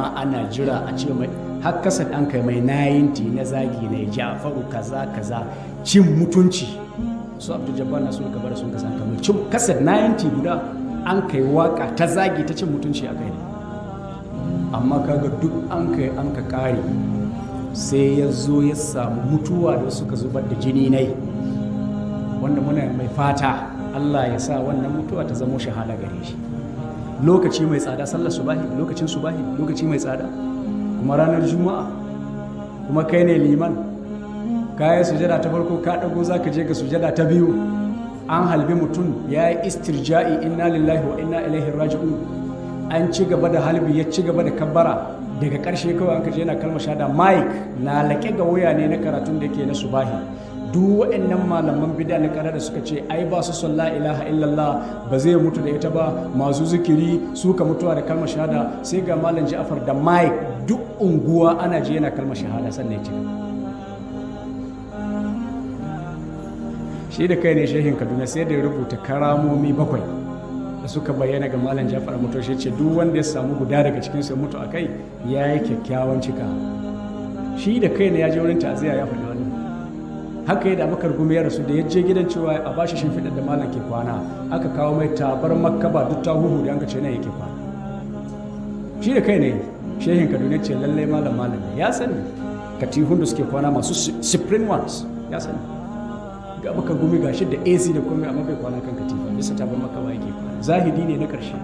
Ana jira a ce mai har kasar an kai mai 90 na zagi na Jafaru kaza kaza, cin mutunci. Su Abdul Jabbar na sun kabar sun kasan kamar cin kasar 90 guda an kai waka ta zagi ta cin mutunci a kai ne. Amma kaga duk an kai an ka kare, sai ya zo ya samu mutuwa da suka zubar da jini nai, wanda muna mai fata Allah ya sa wannan mutuwa ta zamo shahada gare shi. Lokaci mai tsada, sallar subahi, lokacin subahi lokaci mai tsada, kuma ranar Juma'a, kuma kai ne liman, kayan sujada ta farko, ka dago zaka je ga sujada ta biyu, an halbi mutum ya yi istirja'i, inna lillahi wa inna ilaihi raji'un. An ci gaba da halbi, ya ci gaba da kabbara. Daga ƙarshe kawai an kaje yana kalmar shahada, mic na laƙe ga wuya ne na karatun da yake na subahi. Duk waɗannan malaman bid'a na ƙara da suka ce ai ba su son la ilaha illallah, ba zai mutu da ita ba, masu zikiri su ka mutuwa da kalmar shahada, sai ga Malam Ja'far da mic, duk unguwa ana ji yana kalmar shahada. Sannan ya ci shi da kai ne shehin Kaduna, sai da ya rubuta karamomi 7 da suka bayyana ga Malam Ja'far mutu. Shi ce duk wanda ya samu guda daga cikin su mutu akai ya yi kyakkyawan cika. Shi da kai ne ya je wurin ta'aziyya ya faɗi wannan. Haka yadda Abubakar Gumi ya rasu, da ya je gidan cewa a bashi shimfiɗar da malam ke kwana, aka kawo mai tabar makaba duk ta huhu da an ce nan yake kwana. Shi da kai ne shehin Kaduna ce lallai malam malam ya sani katihun da suke kwana masu supreme ones, ya sani. Ga Abubakar Gumi gashi da AC da komai, amma bai kwana kan katifa, bisa tabar makaba yake kwana. Zahidi ne na ƙarshe.